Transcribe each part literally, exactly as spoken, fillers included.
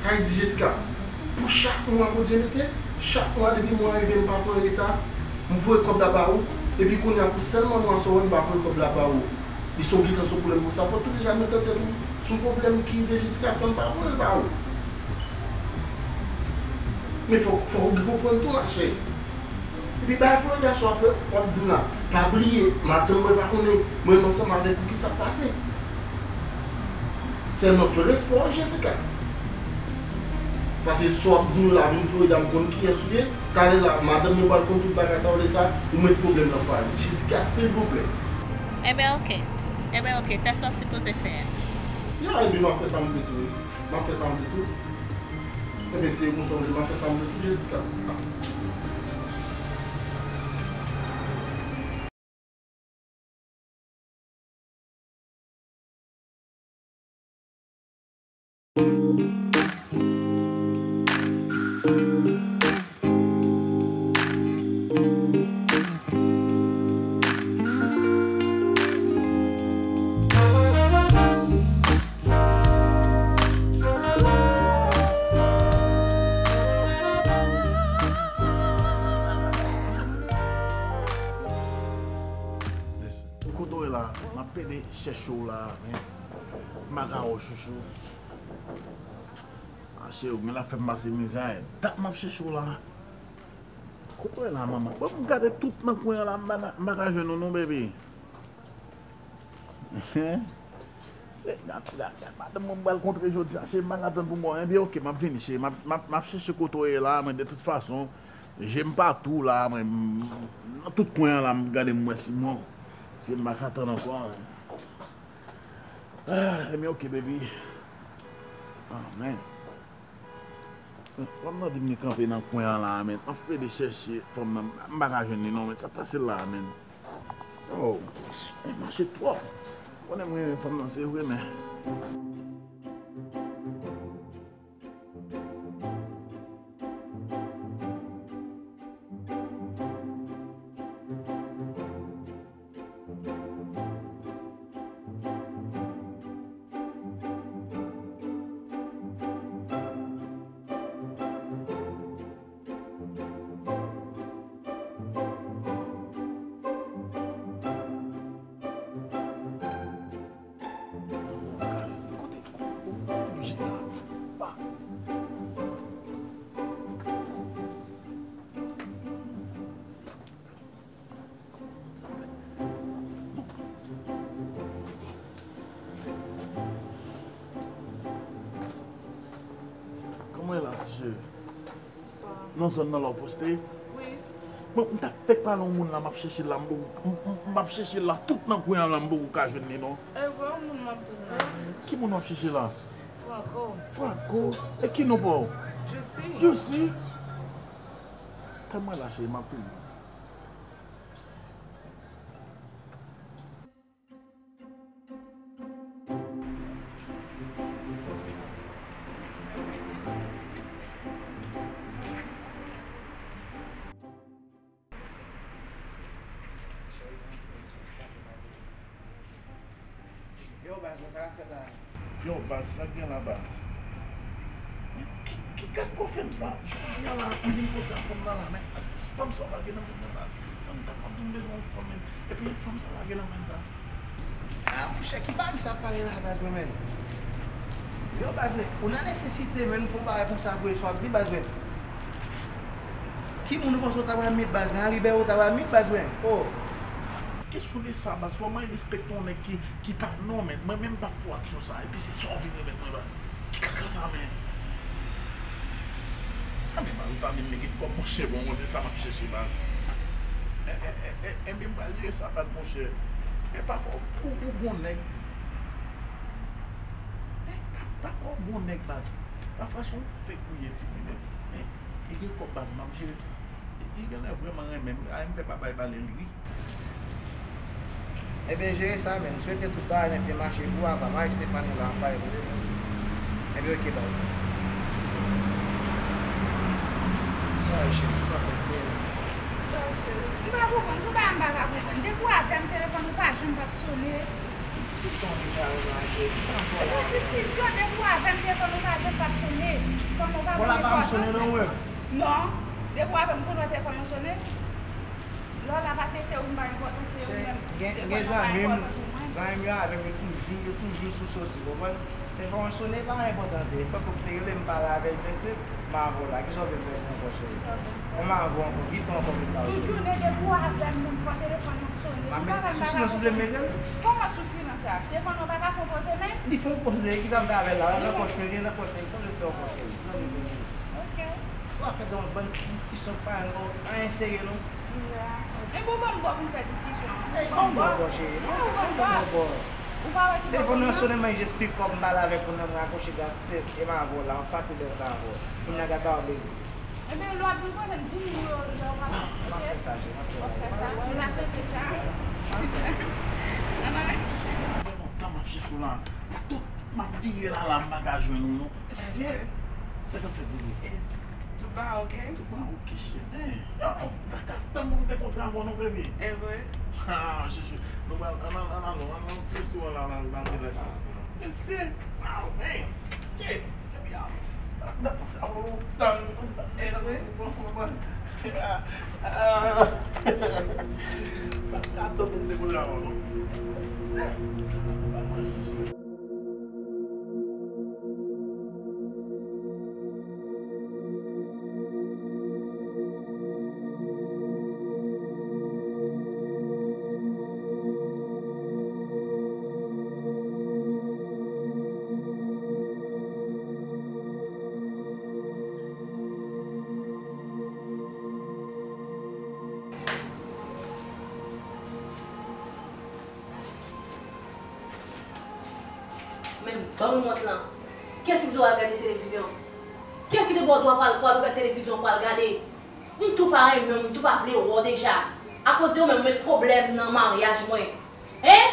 Sa vle di, Jessica, pou chak mwa Bondye mete, chak mwa depi mwa rive m pa pran reta, m voye kòb la ba ou, epi kounye a pou sèlman mwa sa w wè m pa voye kòb la ba ou. Li se w gentan sou pwoblèm pou sa, fò w tou deja mete nan tèt ou se yon pwoblèm ki rive Jessica, fò l pa voye l ba ou. Men fò, fò w konprann tou, machè. Epi bay Florida sou apre, w ap di m la, pa bliye, madanm mwen pa konnen mwen menm ansanm avèk ou, ki sa k pase. Sèlman fè respè w, Jessica. Paske sa w ap di m yo la, vin Florida, m konn kiyès ou ye. Talè la, madanm mwen pral konn tout bagay sa, ou de sa, ou met pwoblèm nan fwaye. Jessica, silvouplè. Enben, oke. Enben, oke. Fè sa w sipoze fè a. Ya, epi m ap fè sa m vle tou, wi. M ap fè sa m vle tou. Enben, se konsa w vle, m ap fè sa m vle tou, Jessica. Kote w ye la? M ap pede chèche w la, men m pa ka wè w, chouchou. A, cheri, w gen la fè m pase mizè. Dat m ap chèche w la. Kote w ye la, manman? Bon, m gade tout nan kwen an la, m pa, m pa ka jwenn ou non, baby. Se gad, gad, gad madanm mwen m pral kontre jodi a, cheri, m pa ka tann pou m wè w. Enben, oke, m ap vini, cheri. M ap, m ap, m ap chèche kote w ye la, men de tout fason, je m patou la, mwen, m, nan tout kwen an la, m gade m wè si mwen, si m pa ka tann ankò. Ah, enben, oke, baby. Ah, men. Fanm nan di m li kanpe nan kwen an la, men. M ap pede chèche fanm nan, m pa ka jwenn li non, men. Sa k pase l la, men? Oh, li mache twòp. Konnen m renmen fanm nan, se vre, men. Kòman e la, ti cheri? Bonswa. Nan zòn nan la w poste? Wi. Bon, m ta fèk pale yon moun la, m ap chèche l la, m poko, m, m, m ap chèche l la, tout nan kwen an la, m poko ka jwenn li non. E vre, yon moun m ap tann la. Ki moun w ap chèche la? Franco. Franco? E ki non pa w? Juicy. Juicy? Tann mwen la, cheri, m ap vini. Yo, baz, men sa k ap fèt la? Yo, baz, sa k gen la, baz? Men ki, ki kaka w fè m sa? Jodi a la, m vin kote a fanm nan la, men si fanm sa lage nan men mwen, baz. Tann, tann, m ap di w m bezwen yon fanm, men. Epi fanm sa lage nan men m, baz. Ah, monchè, ki bagay sa ap pale la, baz mwen, men? Yo, baz mwen, ou nan nesesite, men, fè yon bagay konsa vre, sa w ap di, baz mwen. Ki moun ou panse w ta pral met, baz mwen? Alibè ou ta pral met, baz mwen? Oh. Kesyon de sa, baz, kòman respekte yon nèg ki, ki pa, non, men, mwen menm m p ap fè w aksyon sa, epi se sa w vin remèt mwen, baz. Ki kaka sa, men? A, men, baz, ou ta di m li gen kòb, monchè, bon, monchè, sa m ap chèche, baz. E, e, e, e, e, men m pral jere sa, baz, monchè. E pafwa, ou, ou bon nèg. E, pa, pafwa, ou bon nèg, baz. Pafwa, se yon fake ou ye, tou, men, men, e, e gen kòb, baz, m ap jere sa. Li genlè vrèman renmen m. Ay, m fè papa y pale l ri. Ebyen, jere sa, men. M swete tout bagay nan byen mache pou ou, apa, Marie Stéphanie la, m pale pou li. Ebyen, oke, bye. Sa, cheri, m frape, men. M pa konprann, se yon bagay m pa ka konprann. Depi w avè m, telefòn ou pa janm p ap sone. Diskisyon vini avè m la, cheri. Ki sa m fè w la? Diskisyon, depi w avè m, telefòn ou pa janm p ap sonnen. Kòman w pa... Bon, la pa janm sonnen non, mwen. Non. Depi w avè m, konnen w telefòn nan sonnen. Lè w la pase, se ou m pa enpòtan, se ou menm. Gen, gen zanmi m, zanmi m yo avè m, yo toujou, yo toujou sou soti, w konprann? Telefòn nan sonnen pa enpòtan, fòk ou te rele m pale avè l, mesye. M avè w la, kisa w vle m fè pou ou ankò, cheri? Kòman m avè w ankò? Ki tan ankò m ta wè? Tout jounen depi w avè m, m pran telefòn nan sonnen. Ou pa wè m pa ka... Sou silans ou vle m mete l? Kòman sou silans la? Telefòn nan pa ka fè yon poze menm? Li fè yon poze, kisa m fè avè l la? Nan pòch mwen, li nan pòch mwen, kisa m vle fè ankò, cheri? Kisa m vle fè? Ok. Ou ap fè yon bann ti diskisyon k pa gen anyen serye non. Men bon, ban m bò pou m fè diskisyon an. Ey, ban m bò, bò, cheri. Ban m bò, bò. Ou pa wè ki bò. Telefòn nan sonnen, mwen jis pick up, m pale avèk moun nan, m rakwoche, that's it. E m avè w la, m pase bèl tan avè w. Kounye a gad ba w, baby. Ebyen, lè w ap vin kote m, di m lè w pral. M ap fè sa, cheri, m ap fè sa. M ap fè sa. M ap fè sa. Sa fè lontan m ap chèche w la. Tout, m ap vire la, la, m pa ka jwenn ou non. Mesye, sa k ap fèt, bebe? Tout ba ok? Tout ba ok, cheri. Yo, m pa ka tann pou m te kontre avè w non, bebe. E vre? Ah, chouchou. Nou pral, ann al, ann al, ann al nan ti restoran la, ann al, ann al relax la. Mesye, wow, man. Yeah, baby, ah, m t ap panse avè w lontan, lontan. E vre? Ah, ah. M pa ka tann pou m te kontre avè w non. Men ban m wont lan. Kiyès ki di w al gade televizyon? Kiyès ki te ba w dwa pou al, pou al ouvè televizyon pou al gade? M tou pa renmen w, m tou pa vle wè w deja. Akoz de ou menm, ou met pwoblèm nan maryaj mwen. Hein?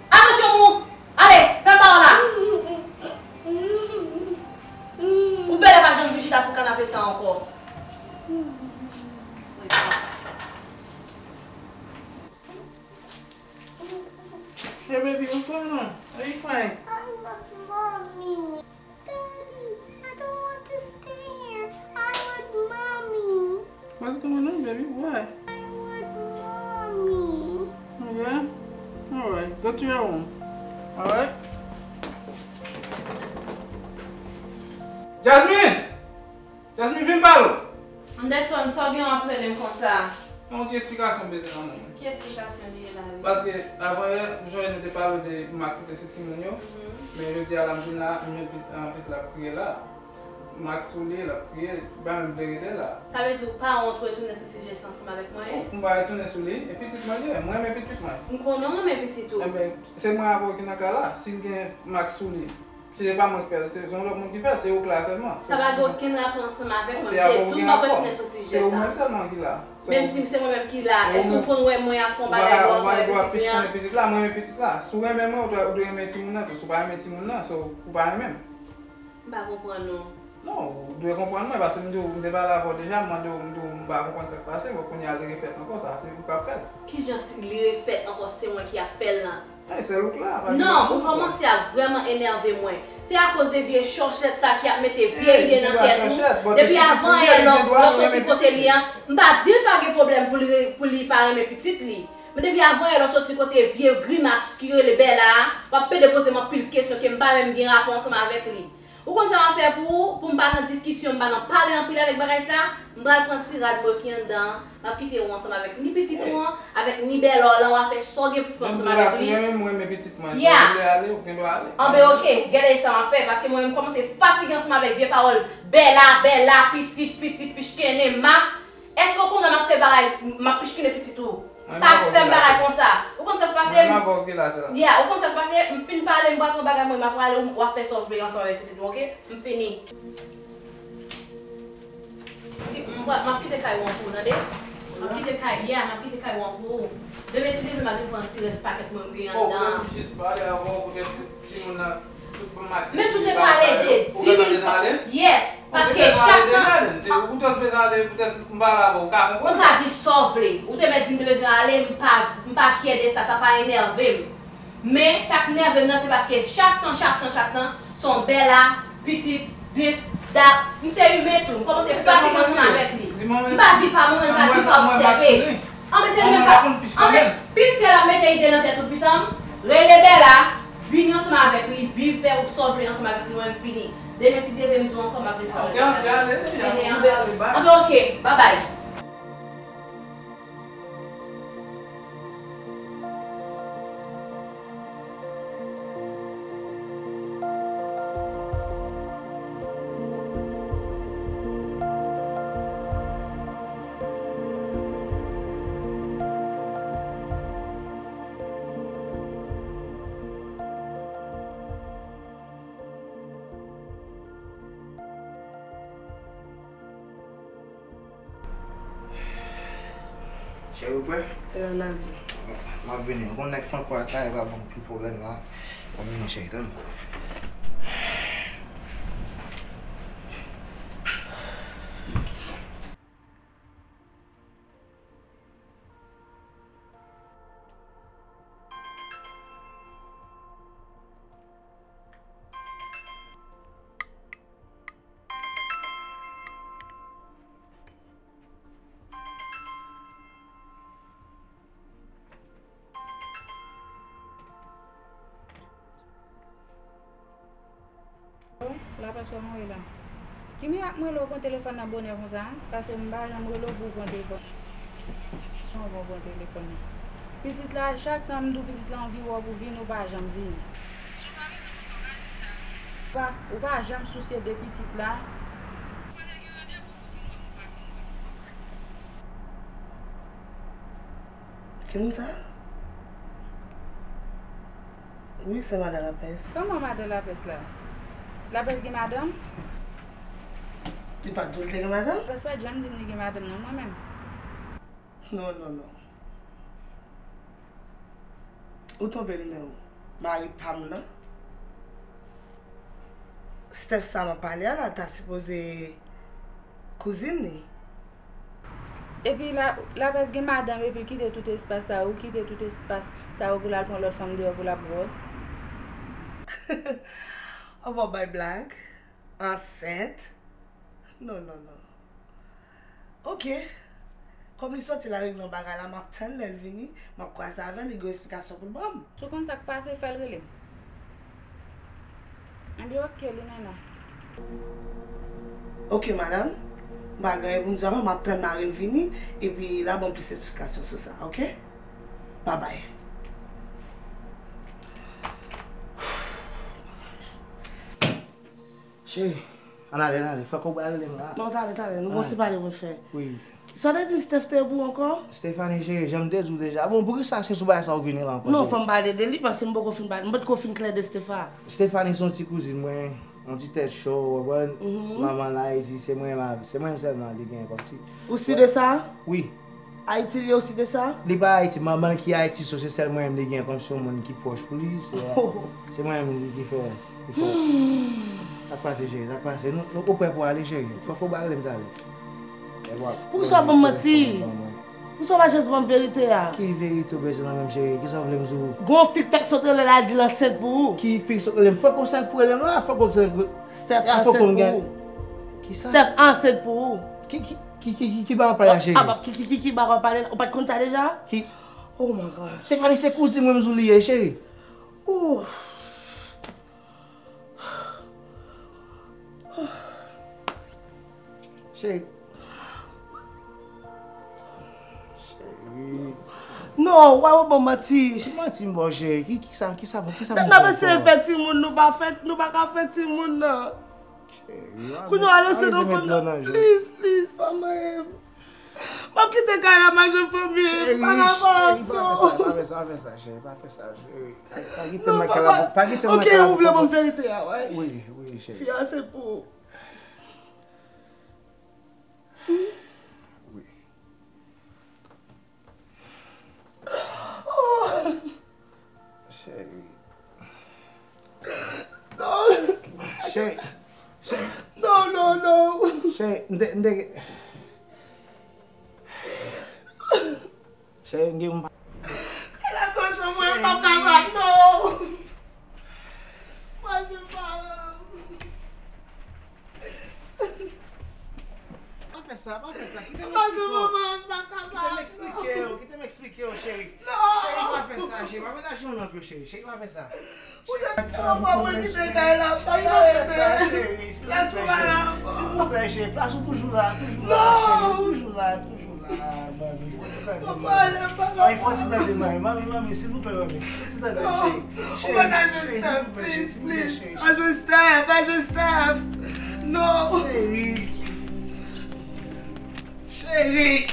Atansyon, mou! Ale, fèmen ba w la! Ou bèlè pa janm vin chita sou kanape sa ankò. Hey baby, what's going on? Are you crying? I want mommy. Daddy, I don't want to stay here. I want mommy. What's going on, baby? Why? I want mommy. Oh, yeah? Alright, go to your room. Alright? Jasmine! Jasmine, vin pale! Anderson, sa w gen w ap rele m konsa? Yon ti esplikasyon m bezwen nan men w. Ki esplikasyon li ye la, wi? Paske avan yè, m sonje nou te pale de Marc ki te sou timoun yo. Mhm. Men jodi a la, m vin la, m jwenn pit-, an, pitit la ap kriye la. Marc sou li, l ap kriye, li pa menm vle rete la. Sa vle di w pa wont retounen sou sijè sa ansanm avèk mwen? Bon, pou m pa retounen sou li, e pitit mwen li ye, mwen renmen pitit mwen. M konnen w renmen pitit ou. Enben, se mwen avè w ki nan ka la, si l gen Marc sou li, se pa mwen ki fè l, se, se yon lòt moun ki fè l, se ou k la sèlman. Sa pa gen okenn rapò ansanm avèk mwen. M te di w m p ap retounen sou sijè sa. Se ou menm sèlman ki la. Menm si se mwen menm ki la, èske w konn wè mwen ap fè yon bagay bò ansanm avèk pitit mwen an? Ou pa gen dwa pich konnen pitit la, mwen renmen pitit la. Si w renmen mwen, ou dwe, ou dwe renmen timoun nan tou. Si w pa renmen timoun nan, so, ou pa renmen m. M pa konprann ou. Non, ou dwe konprann mwen, paske m di w, m te pale avè w deja, m mande w, m di w, m pa konprann sa k pase, bon, kounye a l refèt ankò, sa se ou k ap fè l. Kijan si li refèt ankò, se mwen ki ap fè l lan? Ey, sèl ou k la, pa gen lòt moun ankò. Non, ou kòmanse ap vrèman enève mwen. Se akoz de vye chòchèt sa ki ap mete vye ide nan tèt ou. Depi avan yè lè w soti kote li an, m pa di l pa gen pwoblèm pou li, pou li pa renmen pitit li. Men depi avan yè lè w soti kote vye grimas ki rele Bèla a, w ap pede poze m anpil kesyon ke m pa menm gen rapò ansanm avèk li. Ou konn sa m ap fè pou ou? Pou m pa nan diskisyon, m pa nan pale anpil avèk bagay sa, m pral pran ti rad mwen ki anndan an, m ap kite w ansanm avèk ni pitit ou an, avèk ni bèlè w lan, w a fè sa w gen pou fè ansanm avèk li. Menm si w renmen m, ou renmen pitit mwen, si w vle ale, ou gen dwa ale. Anben, oke, gade sa m ap fè, paske mwen menm m kòmanse fatige ansanm avèk vye pawòl Bèla, Bèla, pitit, pitit, pichkennen, ma. Èske w konnen m ap fè bagay, m ap pichkinen pitit ou? Pa fè m bagay konsa. Ou konn sa k pase? Mwen m avè w ki la, sè. Yeah, ou konn sa k pase? M fin pale, m pral pran bagay mwen, m ap prale, w ap fè sa w vle ansanm avèk pitit mwen, oke? M fini. M pral, m ap kite kay ou an pou ou, tande? M ap kite kay, yeah, m ap kite kay ou an pou ou. Demen ti demen m ap vin pran ti rès pakèt mwen m gen anndan an. Oh, ou te jis pale avè w, poutèt timoun nan. Men tout te pale de di mil fwa. Yes, paske chak tan. Ou te bezwen ale, poutèt m pa la, bon, ou ka konprann. Ou ka di sa w vle. Ou te mèt di m te bezwen ale, m pa, m pa kyè de sa, sa pa enève m. Men, sa k nève m nan, se paske chak tan, chak tan, chak tan, se yon Bella, pitit, dis, dat. M se imen tou. M kòmanse fatige ansanm avèk li. M pa di l pa manman, m pa di l pa obsève. Anben, se li menm k ap, anben, piske l ap mete ide nan tèt ou, pitanm, rele Bella, vini ansanm avèk li, viv, fè sa w vle ansanm avèk li, mwen, m fini. Demen, si Dye vle, m di w ankò, m ap vin pale avèk li. Anben, anben, oke, babay. Cheri, ou prè? Wi, ann ale. M ap vini. Ou konn nèg Franco a ta, li pral ban m pil pwoblèm la. M ap vini, cheri, tann. Lapès, kòman w ye la? Ki mirak m rele w pran telefòn nan bonè konsa, paske m pa janm rele w pou w pran telefòn. Jan w bon pran telefòn nan. Pitit la, chak tan m di w pitit la anvi wè w pou vini, ou pa janm vini. Si w pa bezwen m ankò, pa di m sa. Pa, ou pa janm sousye de pitit la. Ou pa t gen randevou pou vin wè m, ou pa vin wè m. Ki moun sa? Wi, se madan Lapès. Kòman madan Lapès la? Lapès gen madanm? Li pa t di w li te gen madanm? Lapès pa t janm di m li gen madanm non, mwen menm. Non, non, non. Ou twonpe nimewo. Mari pa m nan. Steph sa m ap pale a la ta sipoze kouzin li. Epi la, Lapès gen madanm epi l kite tout espas sa yo, ou kite tout espas sa yo pou l al pran lòt fanm deyò pou l ap gwòs. Ou p ap bay blag? Ansent? Non, non, non. Oke. Kòm li soti la regle yon bagay la, m ap tann lè l vini, m ap kwaze avè l, li gen yon esplikasyon pou l ban m. Si w konn sa k pase, fè l rele m. Ebyen, oke, Limena. Oke, madanm. M pa gen anyen pou m di w ankò, m ap tann mari m vini, epi l a ban m plis esplikasyon sou sa, oke? Babay. Cheri, ann ale, ann ale. Fòk ou pral rele m la. Non, talè, talè. Nou gen yon ti pale pou n fè. Wi. Sa w te di m Steph te ye pou ou ankò? Stephanie, cheri, jan m te di w deja. Bon, poukisa se sou bagay sa w vini la ankò, cheri? Non, fò m pale de li, paske m poko fin pale. M potko fin klè de Steph a. Stephanie se yon ti kouzin mwen, yon ti tèt cho, ou konprann? Manman l Ayiti, se mwen menm, se mwen menm sèlman li gen kòmsi. Ou si de sa? Wi. Ayiti li ye, ou si de sa? Li pa Ayiti, manman l ki Ayiti, so se sèl mwen menm li gen kòmsi yon moun ki pwòch pou li, se, se mwen menm li ki fè, ki fè. Sa k pase, cheri? Sa k pase? Nou, nou, ou prè pou ale, cheri? Fò, fò w ba rele m talè. Poukisa w ap ban m manti? Poukisa w pa jis ban m verite a? Ki verite w bezwen nan menm, cheri? Kisa w vle m di w? Gon fi k fèk sot rele l la di l ansent pou ou. Ki fi k sot rele m? Fòk gon sa k pou rele m la, fòk gon sa k... Steph ansent pou ou. Kisa? Steph ansent pou ou. Ki, ki, ki, ki, ki, ki bagay w ap pale la, cheri? Ki, ki, ki, ki bagay w ap pale la? Ou pa t konn sa deja? Ki? Oh my God. Stephanie se kouzin mwen m di w li ye, cheri. Ouh. Cheri. Cheri. Non, w ap ban m manti. Ki manti m ba w, cheri? Ki, kisa, kisa, kisa m fè? N ap eseye fè timoun, nou pa fè, nou pa ka fè timoun nan. Cheri, kounye a lanse nan fon nan. Please, please, pa manyen m. M ap kite kay la, m al jwenn fanmi m. Pa ka fè sa, pa fè sa, pa fè sa, cheri, pa fè sa, cheri. Pa kite m nan kay la, pa kite m nan kay la. Ok, ou vle ban m verite a, wi? Wi, wi, cheri. Fi a se pou ou. Wi. Cheri. Non. Cheri. Cheri. Non, non, non. Cheri, m te, m te, cheri, m gen yon... Kay la gon chan mwen, m p ap kapab, non. Sa, pa fè sa. Kite m eksplike w. Kite m eksplike w, kite m eksplike w, cheri. Cheri, pa fè sa, cheri. Pa menaje yon lòt yo, cheri. Cheri, pa fè sa. Ou te tèlman mwen kite kay la, pa fè sa, cheri. Silvouplè, cheri. Silvouplè, cheri. Plas ou toujou la, toujou la, cheri. Toujou la, toujou la, mami. Mami, fò ti tande, mami. Mami, mami, silvouplè, mami. Fò ti tande, cheri. Cheri, cheri, silvouplè, cheri. Silvouplè, cheri. Al jwenn Steph, al jwenn Steph. Non. Cheri. Cheri.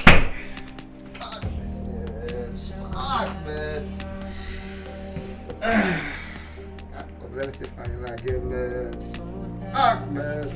Fuck, mesye. Fuck, man. Gad pwoblèm se fany lage, man. Fuck, man.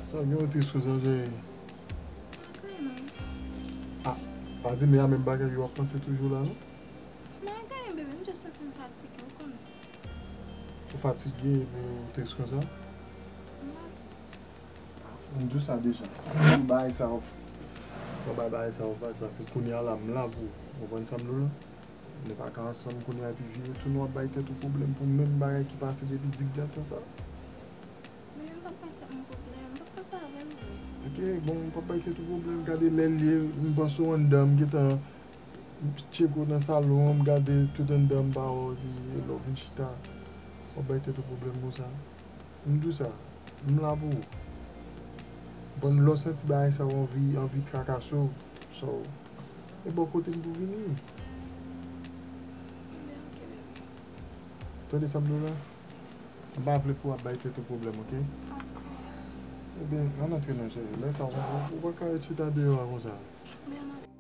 Sa gen yon tris konsa, cheri. Pa gen, non. Ah, pa di m e a menm bagay yo w ap panse toujou la, non? Pa gen, bebe, m just santi m fatige, ou konnen. Ou fatige epi ou tris konsa? M pa tris. M di w sa deja. Tout bagay sa yo, tout bagay sa yo vag, paske kounye a la, m la pou ou. Ou konprann sa m di w la? Nou pa ka ansanm kounye a epi vire tounen w ap bay tèt ou pwoblèm pou menm bagay ki pase depi digdantan sa. Men m p ap bay tèt mwen pwoblèm, m p ap panse avè l vre. Ok, bon, m p ap bay tèt ou pwoblèm. Gade lè l ye, m panse w anndan, m gentan tcheke w nan salon an, m gade tout anndan, m pa wè w, epi lè w vin chita, w ap bay tèt ou pwoblèm konsa. M di w sa, m la pou ou. Bon, lè w santi bagay sa yo anvi, anvi trakase w, so, e bò kote m pou vini. Ebyen, ok, bebe. Tande sa m di w la? M pa vle pou w ap bay tèt ou pwoblèm, ok? Ok. Ebyen, ann antre non, cheri. Lè sa, ou, ou pa ka ret chita deyò a konsa. Ebyen, ann antre.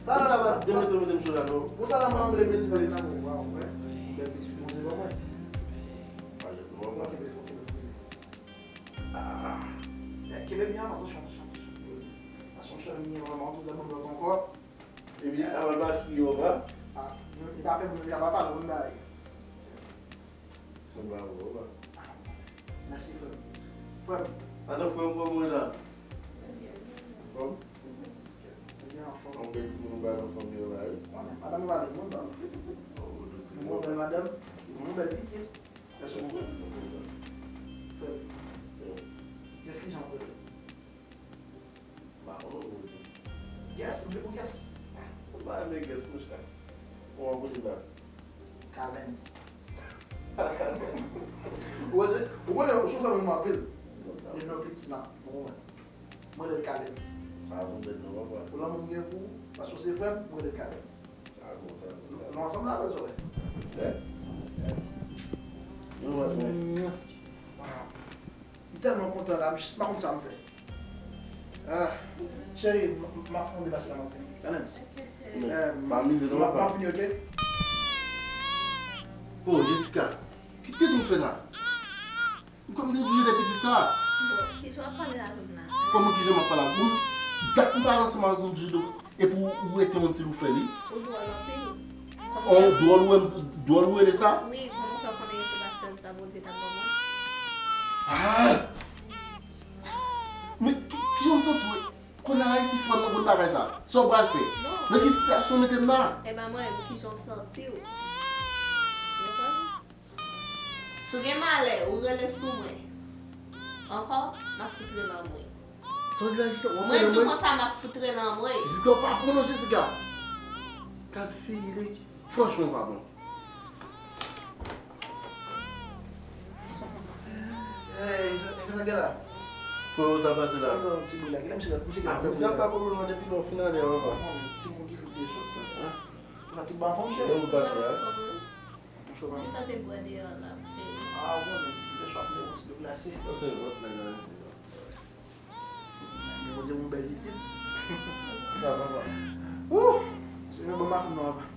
Talè la pa demet mete m sou la non. Ou talè mwen angle mesi nan mwen, ou wè. Bèl ti poze ban mwen. Pa jwenn non, papa. Ah, ah, ah. Kenbe byen, atansyon, atansyon, atansyon. Atansyon, chè, mi vrèman, tout lè mwen lòt ankò. Epi, avan l pa kriye, papa. Ah, li pa pè moun, li pa pale, moun bagay. Sanble avè w, papa. Ah, mèsi, frè m. Frè m. Atò, frè m, kòman w ye la? Anfòm? Ebyen, anfòm. Yon bèl timoun ou bay nan fanmi an la, wi. Konnen, madanm ou pa de moun, non. Oh, ou de timoun. Yon bèl madanm, yon bèl pitit. Èske w konprann? Frè m. Guess kijan w rele? M pa konnen, monchè. Guess, ou vle pou guess? M pa renmen guess, monchè. Kòman w rele la? Kalens. Ou wè se, ou konnen, ou sou fè moun anpil. E non piti la, ou konprann. Mwen rele Kalens. Sa bon tèt non, papa. Pou lanmou m gen pou ou, paske w se frè m, mwen rele Kalens. Sa bon, sa bon, sa bon. Nou ansanm la, vre, zorèy? Lè? Yo, wè, wè. Mwa. M tèlman kontan la, m jis pa konn sa m fè. Ah, cheri, m, m, m ap fè yon depase la, m ap vini. Kalens. Ok, cheri. Eh, m ap, m ap, m ap vini, ok? Bon, Jessica, ki tèt ou fè la? Ou konn gen djoujoudè pitit sa? Bon, kijan w ap pale avè m la? Kòman kijan m ap pale avè w? Bon, dat m pale ansanm avèk yon djoujoudè epi ou, ou rete yon ti lou fè li? Ou dwòl anpil. Kòman w fè? Dwòl ou, dwòl ou rele sa? Wi, kòman w fè konnen se pa sèl sa Bondye t ap ban mwen? Ah! Men ki, kijan w santi w? Kounye a la isi frè m nan konn bagay sa. Sa w pral fè? Non. Nan ki sitiyasyon w mete m la? E pa mwen, kijan w santi w? Ou konprann? Si w gen malè, ou rele sou mwen. Ankò, m ap fout rele anmwey. Sa w di la, Jessica, w ap rele anmwey? Mwen di w konsa, m ap fout rele anmwey. Jessica, w pa bon non, Jessica. Gad figi li. Franchman, w pa bon. Ey, sa, sa gen la? Kòman sa pase la? Sa gen yon ti boul la. Kilè misye, misye gen... Ah, misye ap ba pwoblèm nan depi lè w fin ale an, papa. Ti moun ki fout de sòt la. Ou pa tout bon anfòm, cheri? Ou pa klè. Mwen santi bwè deyò la, cheri. Ah, bon, men, mwen swaf de yon ti dlo glase. Sa se vant nèg la, mesye. Mwen poze yon bèl pitit. Sa, papa. Wouh! Se yon bon maten non, papa.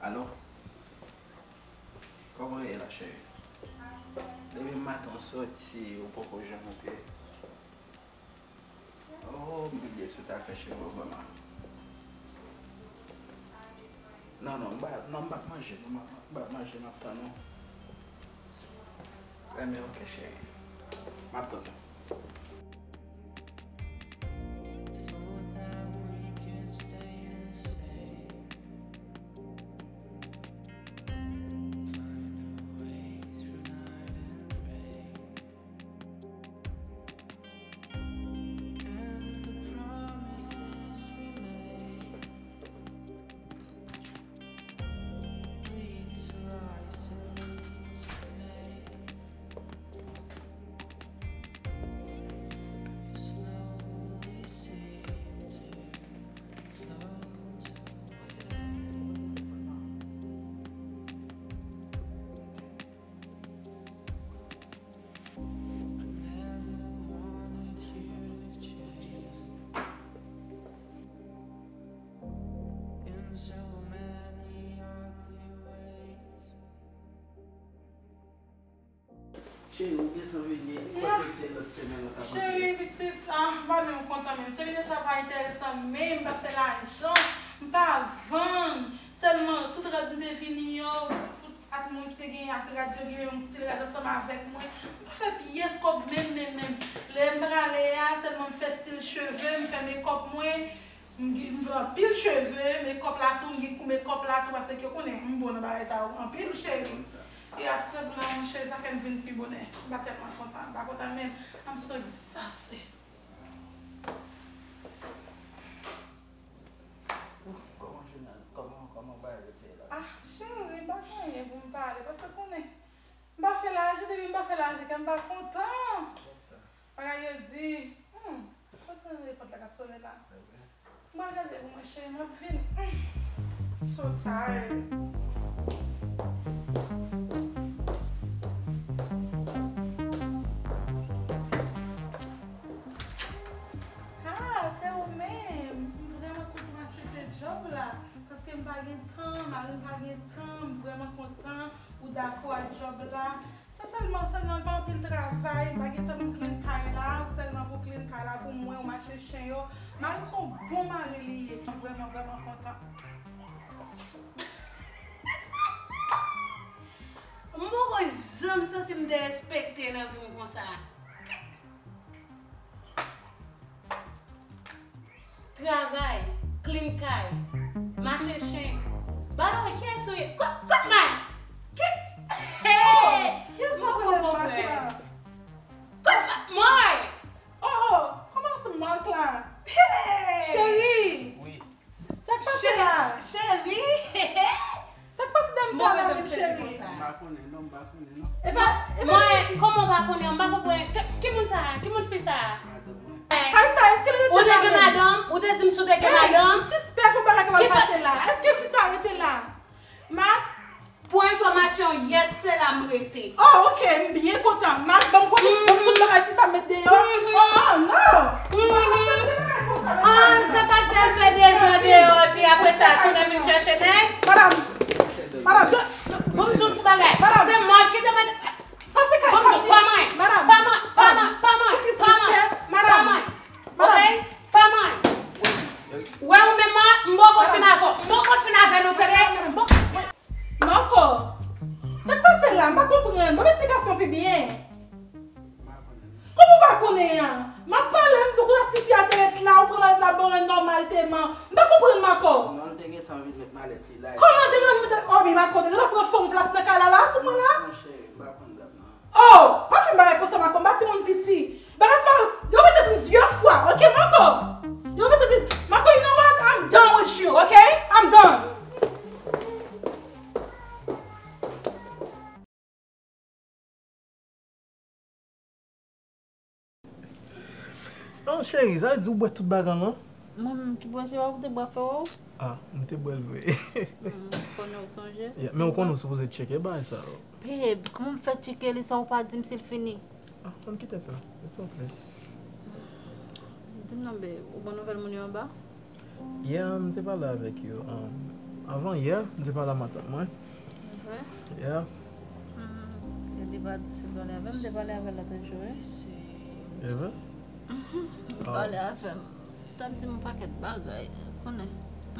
Alo? Kòman w ye la, cheri? Depi maten w soti, ou poko janm antre. Oh, m bliye si w t al fè cheve w vrèman. Non, non, m pa, non, m p ap manje, non, m p ap, m p ap manje, m ap tann ou. Enben, ok, cheri. M ap tann ou. Cheri, ou gentan vini, li kwè ke se lòt semèn ou t ap antre. Cheri, pitit, ah, m pa menm kontan menm. Semèn sa pa enteresan menm, m pa fè lajan, m pa vann. Sèlman, tout rad m te vini yo, tout ak moun ki te gen ak rad yo, gen menm stil rad ansanm avèk mwen. M pa fè pyès kòb menm, menm, menm. Lè m prale a, sèlman m fè stil cheve, m fè mekòp mwen. M gen, m gen anpil cheve, mekòp la tou, m gen kou mekòp la tou, paske yo konnen m bon nan bagay sa yo anpil, cheri. E a se pou la, monchè, sa fè m vin pi bonè. M pa tèlman kontan, m pa kontan menm. I'm so exhausted. Kòman jounen, kòman, kòman bagay yo te ye la? Ah, cheri, m pa gen anyen pou m pale, paske konnen m pa fè lajan, depi m pa fè lajan, kè m pa kontan. Bagay yo di, hmm, kote nan repòt la k ap sonnen la? M pral gade pou mwen, cheri, m ap vini. Hmm, so tired. Ah, se ou menm. M vrèman kontan aksepte djòb la, paske m pa gen tan, mari m pa gen tan, m vrèman kontan ou dakò. La, se sèlman, sèlman pa anpil travay, m pa gen tan pou m clean kay la, sèlman pou clean kay la pou mwen, ou mache chen yo. Mari m se yon bon mari li ye. Mwen vrèman, vrèman kontan. M poko janm santi m derespekte nan vi m konsa. Travay, clean kay, mache chen. Ba non, kiyès ou ye? Kot, kot mwen? Ki? Hey! Kiyès w ap rele Marc la? Kot mwen? Oh, oh, kòman se Marc la? Hey! Cheri! Wi. Sa k pase la? Cheri! Sa k pase dam sa la menm, cheri? M pa konnen non, m pa konnen non. E pa, e pa Mwen, kòman w pa konnen? M pa konprann. Ki, ki moun sa a? Ki moun fi sa a? Madanm mwen. Kay sa, èske li rete la menm? Ou te gen madanm? Ou te di m si w te gen madanm? M sispèk yon bagay k ap pase la. Èske fi sa a rete la? Marc, pou enfòmasyon, yès se la m rete. Oh, ok, m byen kontan. Marc, ban m konnen, ban m tout bagay fi sa a met deyò. Oh, oh, non. Ah, se pa di al fè dezòd deyò, epi apre sa, tounen vin chèche nèg. Madanm, madanm, ban m di w ti bagay. Madanm. Se mwen ki te mande. Sa se kay pa mwen. Madanm. Pa mwen, pa mwen, pa mwen, pa mwen. Madanm. Pa mwen. Ok? Pa mwen. Wè ou menm mwen, m poko fin avè w. M poko fin avè nou, tande? Marco, sa k pase la? M pa konprann. Ban m esplikasyon pi byen. Kòman w pa konnen an? M ap pale, m di w klasifi a te ret la, ou pran malèt la, bon, nòmalteman. M pa konprann, Marco. Non, l te gentan vin met malèt li la. Kòman l te gentan vin met? Oh, men Marco, te gentan pran fòm plas nan kay la, la, sou mwen la. Non, cheri, m pa konn dam nan. Oh, pa fè m bagay konsa, Marco, m pa timoun piti. Bagay sa yo, yo repete plizyè fwa, ok, Marco? Yo repete plizyè. Marco, you know what? I'm done with you, ok? I'm done. Oh, cheri, sa vle di ou bwè tout bagay lan? Mwen menm ki bwè, se pa ou te bwè frè ou? Ah, m te bwè l vre. Hmm, konnen ou sonje? Yeah, men ou konnen ou sipoze tcheke bagay sa yo. Babe, kòman m fè tcheke li san ou pa di m si l fini? Ah, ann kite sa. It's okay. Di m non, babe, ou ban nouvèl moun yo anba? Yeah, m te pale avèk yo. Um, avan yè, m te pale a matant mwen. Vre? Yeah. Hmm. E li pa di si l pale avè m, m te pale avè l lòt jou, wi. E vre? Mhm. Li pale avè m. T ap di m yon pakèt bagay, konnen.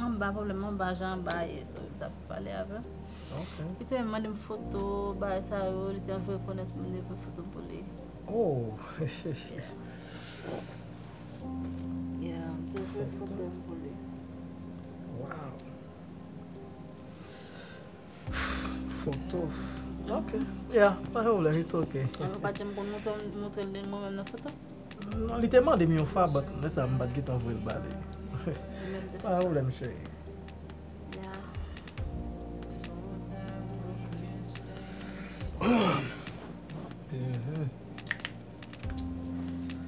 Anba pwoblèm, anba jan anba ye, so, li t ap pale avè m. Ok. Li te mande m foto, bagay sa yo, li te anvi rekonèt m, li voye foto m pou li. Oh! Yeah. Yeah, m te voye foto m pou li. Wow! Foto. Ok. Yeah, pa gen pwoblèm, it's ok. Ou pa t janm konn montre, montre l mwen menm nan foto? Non, li te mande m yon fwa, but lè sa a m pa t gentan voye l ba li. Pa gen pwoblèm, cheri. Yeah. So, mhm.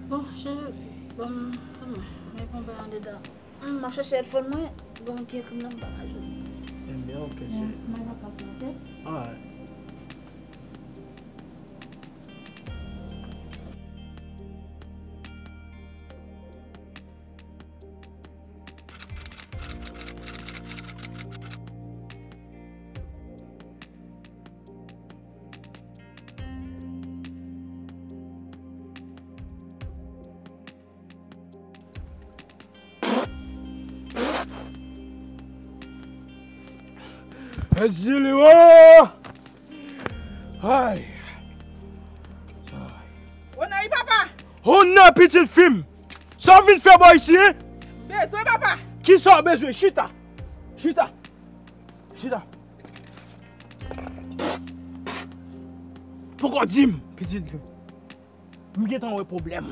Bon, cheri, bon, kòman? Mwen pran bagay andedan. M ap chèche headphone mwen, gen moun ki ekri m nan, m pa ka jwenn. Ebyen, ok, cheri. Mwen nan klas mwen, ok? Alright. Ezili, oh! Ay! Ay! Onay, papa! Onay, pitit fi m! Sa w vin fè bò isi, en? Bezwen, papa! Kisa w bezwen? Chita! Chita! Chita! Poko di m, pitit fi m. M gentan wè pwoblèm.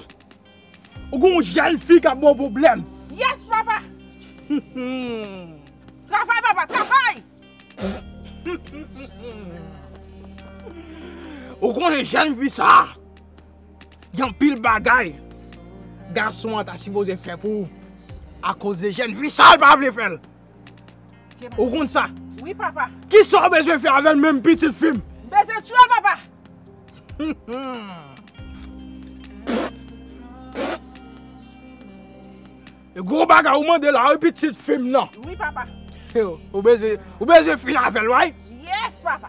Ou gon jèn fi k ap ba w pwoblèm. Yes, papa! Travay, papa, travay! Ou konnen jèn fi sa a, gen anpil bagay gason an ta sipoze fè pou ou. Akoz de jèn fi sa a, l pa vle fè l. Ou konn sa? Wi, papa. Kisa w bezwen fè avè l menm, pitit fi m? M bezwen tiye l, papa. E gwo bagay ou mande la, wi, pitit fi m nan. Wi, papa. Ou bezwen, ou bezwen fini avè l, right? Yes, papa.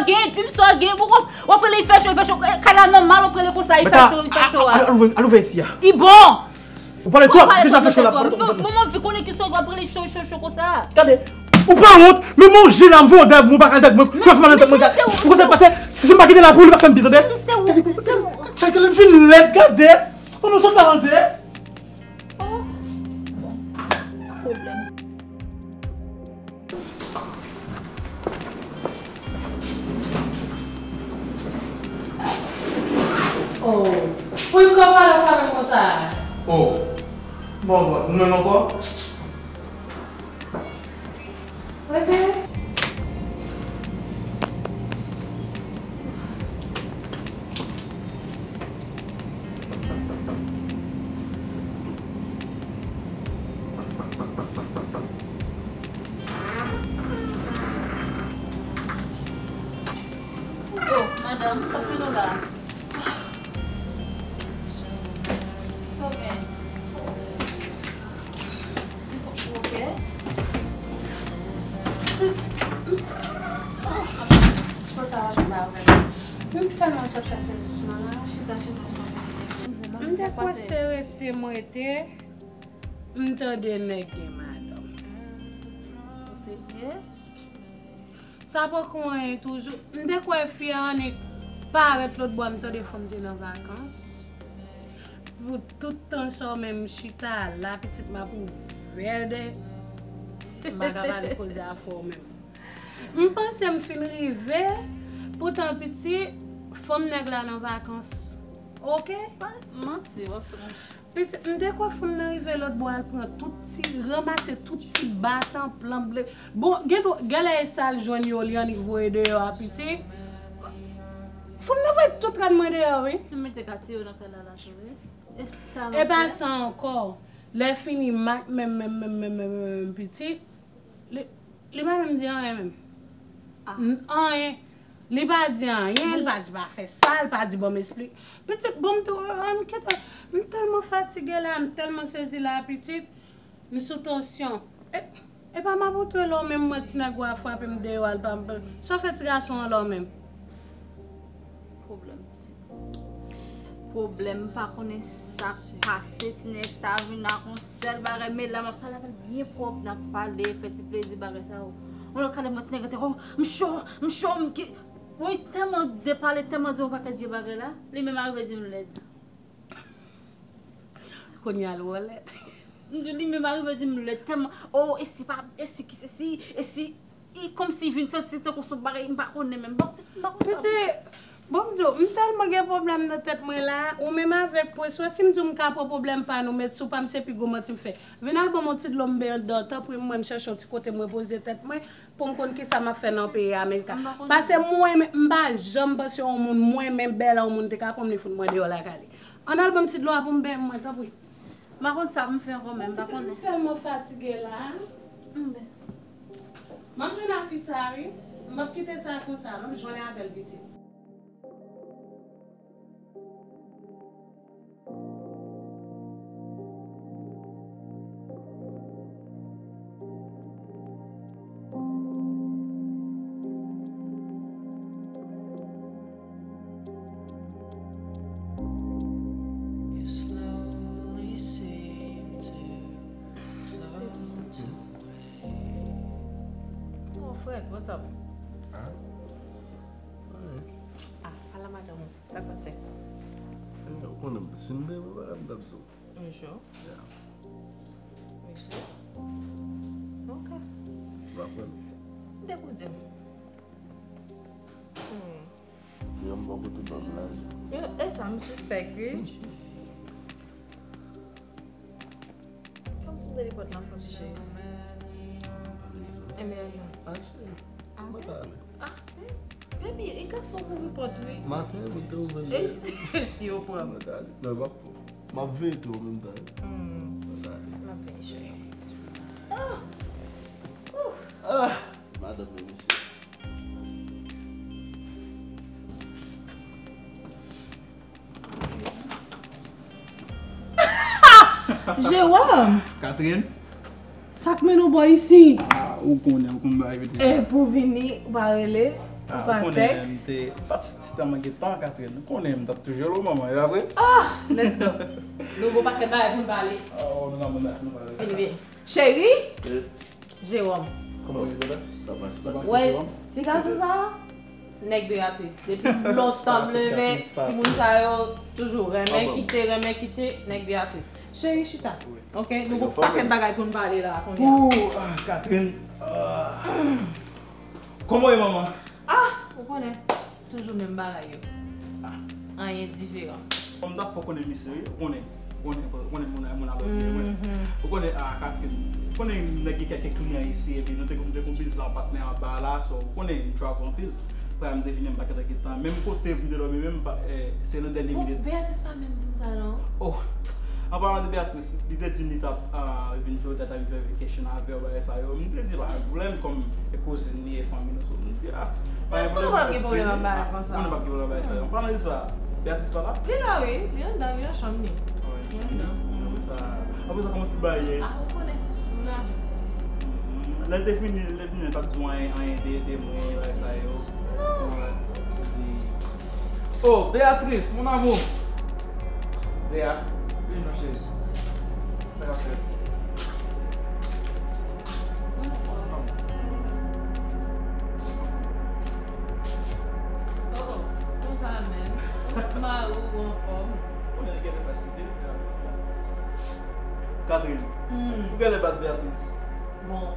w gen, di m sa w gen. Poko w ap rele li fè cho, li fè cho. Kay la nòmal w ap rele konsa, li fè cho, li fè cho a. Al ouvè, al ouvè isi a. Li bon. Ou pale twòp, deja fè cho la. Mwen, mwen anvi konnen kisa w ap rele cho, cho, cho konsa. Gade. Ou pa wont, men mwen je la, m voye w dèyè mwen, ou pa ka dèyè mwen. Ou pa fè mal nan tèt mwen, gade. Ou konn sa k pase, si m pa kite la pou li, pa fè m byen, tande? Gade, chak lè m fin lèd, gade. Kòman sot la, tande? Oh, bon. Pa pwoblèm. Oh, poukisa w pale sa menm konsa? Oh, bon, bon, nou menm ankò? Ok. Sa k mennen w la? Sa w gen? Ok. Sipòtè a jwenn avè m. M tèlman sot fè sezisman la. Chita, chita, chita. M te kwè se rete m rete. M tande nèg gen madanm. Ou serye? Sa poko anyen toujou. M te kwè fi a annik parèt lòt bò, m tande fanm te nan vakans. Pou tout tan sa w menm chita la, pitit m ap ouvè de. M pa ka pale koze afè w menm. M panse m fin rive, poutan piti, fanm nèg la nan vakans. Ok? Manti, w ap fè yon Pitit, m te kwè fanm nan rive lòt bò al pran tout ti, ranmase tout ti batan, plan ble. Bon, gen dwa, genlè e sa l jwenn yo, li annik voye deyò a piti. Fanm nan voye tout rad mwen deyò, wi. Li mete kati yo nan kay la, la, tou, wi. E sa l ap fè? E pa sa ankò. Lè fini, Mak menm, menm, menm, menm, menm, menm, pitit. Li, li pa menm di anyen menm. Ah. N-, anyen. Li pa di anyen, li pa di pa fè sa, li pa di ban m esplik. Pitit, bon, m tou, an kete, m tèlman fatige la, m tèlman sezi la, pitit, m sou tansyon. E, e pa m ap antre la w menm, mwen ti nèg ou a frape m deyò a, l pa m, sa w fè ti gason an la w menm? Pwoblèm, pitit. Pwoblèm, m pa konnen sa k pase, ti nèg sa vin ak yon sèl bagay, men la m ap pale avè l byen pwòp, n ap pale, fè ti plezi, bagay sa yo. Yon lòt kalè, mwen ti nèg te, oh, m cho, m cho, m ki, wi, tèlman depale, tèlman di yon pakèt vye bagay la, li menm arive di m lèd. Kounye a l wè lèd. M di, li menm arive di m lèd, tèlman, oh, e si pa, e si ki se si, e si, I kòmsi vin santi tankou se yon bagay m pa konnen menm. Bon, m pa konn sa. Pitit, bon, m di w, m tèlman gen pwoblèm nan tèt mwen la, ou menm avèk pwen, swa si m di w m ka pran pwoblèm pa nou, met sou pa m, se pi gwo manti m fè. Vin al ban m yon ti dlo m benyen anndan, tanpri, m wè m chèche yon ti kote m repoze tèt mwen, pou m konn kisa m ap fè nan peyi Amerika. M pa konnen. Paske mwen menm, m pa janm panse yon moun, mwen menm, Bèla, yon moun te ka pran m, li fout mwen deyò lakay li. Ann al ban m ti dlo a pou m benyen mwen, tanpri. M pa konn sa pou m fè ankò menm, m pa konnen. Pitit, m tèlman fatige la. M ap jwenn ak fi sa a, wi. M p ap kite sa konsa, m ap jwenn avè l, pitit. Oh, Fred, what's up? Ah? Anyen. Ah, ala madanm ou. Sa k pase? Eh, ou konnen, si m te wè bagay, m t ap di w. You sure? Yeah. You sure? Ok. Ou pa kwè m? M te pou di w. Hmm. Yo, m bò kote ban m lajan. Yo, e sa m sispèk, wi. Kòmsi m te li pòt la fòs, cheri. Ann ale. Enben, ale. Ah, cheri. Ah, mwen ka ale. Ah, eh, baby, e gason k ouvri pòt, wi. Maten, mwen te ouvri l. E si, si yo pran m? Mwen ka ale. Non, m ap pran. M ap veye tou an menm tan, wi. Hmm. Mwen ka ale. M ap veye, cheri. Ah! Ouh! Ah! Madanm mwen, mesye. Jewòm! Catherine? Sa k mennen w bò isi? Ah, ou konnen, ou konn bagay yo deja. E pou vini, ou pa rele, ou pa tèks? Ah, ou konnen, m te, m pa t, t tèlman gen tan, Catherine. Ou konnen, m t ap toujou rele w manman, e pa vre? Ah, let's go. Nou gon pakèt bagay pou n pale. Oh, nou nan moun nan, nou pale. Vini, vini. Cheri? Yes. Jewòm. Kòman w ye, brother? Sa pase, sa pase, Jewòm? Wè, ti gason sa a, nèg Beatrice. Depi lontan m leve, timoun sa yo toujou renmen kite, renmen kite, nèg Beatrice. Cheri, chita. Wi. Ok, nou gon pakèt bagay pou n pale la, kounye a. Pou, ah, Catherine. Ah. Kòman w ye, manman? Ah, ou konnen. Toujou menm bagay yo. Ah. Anyen diferan. Bon, m ta fè w konnen misye, wi. Ou konnen, ou konnen, ou konnen moun, moun ap ap vini, mwen. Mhm. Ou konnen, ah, Catherine, ou konnen nèg gen kèk kliyan isi, epi nou te, nou te gon biznis an patnè anba la, so, ou konnen, m travel anpil. Frè a m te vini, m pa gentan gen tan. Menm kote m te dòmi, menm pa, eh, se nan dènye minit. Bon, Beatrice pa menm di m sa, non. Oh, An palan de Beatrice, li te di m li t ap ah, vin Florida, t ap vin fè vacation avè w, bagay sa yo. M te di pa gen pwoblèm, kòm e kouzin li, e fanmi nou, so m di ah, pa gen pwoblèm. Kote w ap gen pwoblèm ak bagay konsa? Konnen p ap gen pwoblèm ak bagay sa yo. An palan de sa, Beatrice pa la? Li la wi, li anndan, li nan chanm li. Li anndan. Apre sa, apre sa, kòman tout bagay ye? Ah, ou konnen, sou la. Lè l te fini, lè l vini, l pa t di w anyen, anyen de, de mwen, bagay sa yo. Non. Oh, Beatrice, mon amour. Bea, vini non, cheri. Sa k ap fèt? Oh, konsa menm. Mari w anfòm. Ou konnen li genlè fatige. Catherine, ou genlè bat Beatrice. Bon,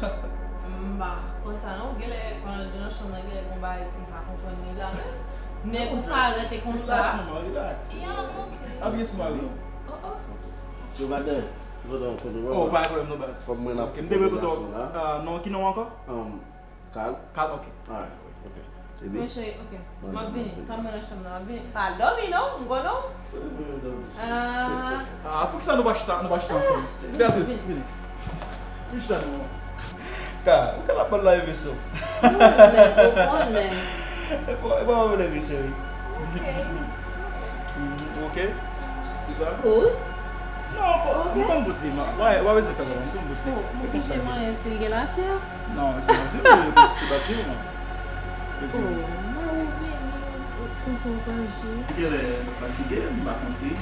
m pa kwè sa non. Genlè pandan l te nan chanm nan, genlè gon bagay m pa konprann li la menm. Nèg ou parèt e konsa. Relax, manman, relax. Apiye sou mari w. Oh, oh. Yo, madan, yo, donk, konnen mwen. Oh, pa gen pwoblèm non, baz. Fòk mwen ap. Ok, m te vle kote w. Ah, non, ki non ankò? Carl? Carl, ok. Alright, ok. Epi? Mwen cheri, ok. M ap vini. Tann mwen nan chanm nan, m ap vini. Pa dòmi non, m konnen w. Ah. Ah, poukisa nou pa chita, nou pa chita ansanm? Beatrice, vini. Vin chita non. Carl, ou ka la pale la, epi so. Ou konnen, ou konnen. E pa, e pa mwen vle vin, cheri. Ok. Mhm, ok. Se sa? Kouz? Non, pa, ok. M konn bout li, man. Wè, wè, se kalè, m konn bout li. Oh, m oblije manyen si l gen lafyè. Non, se pa di, se pa di, man. Oh, mwen ouvri li, konsa w pa jwe. Genlè fatige, m pa konn si.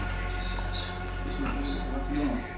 Ou fatige, man.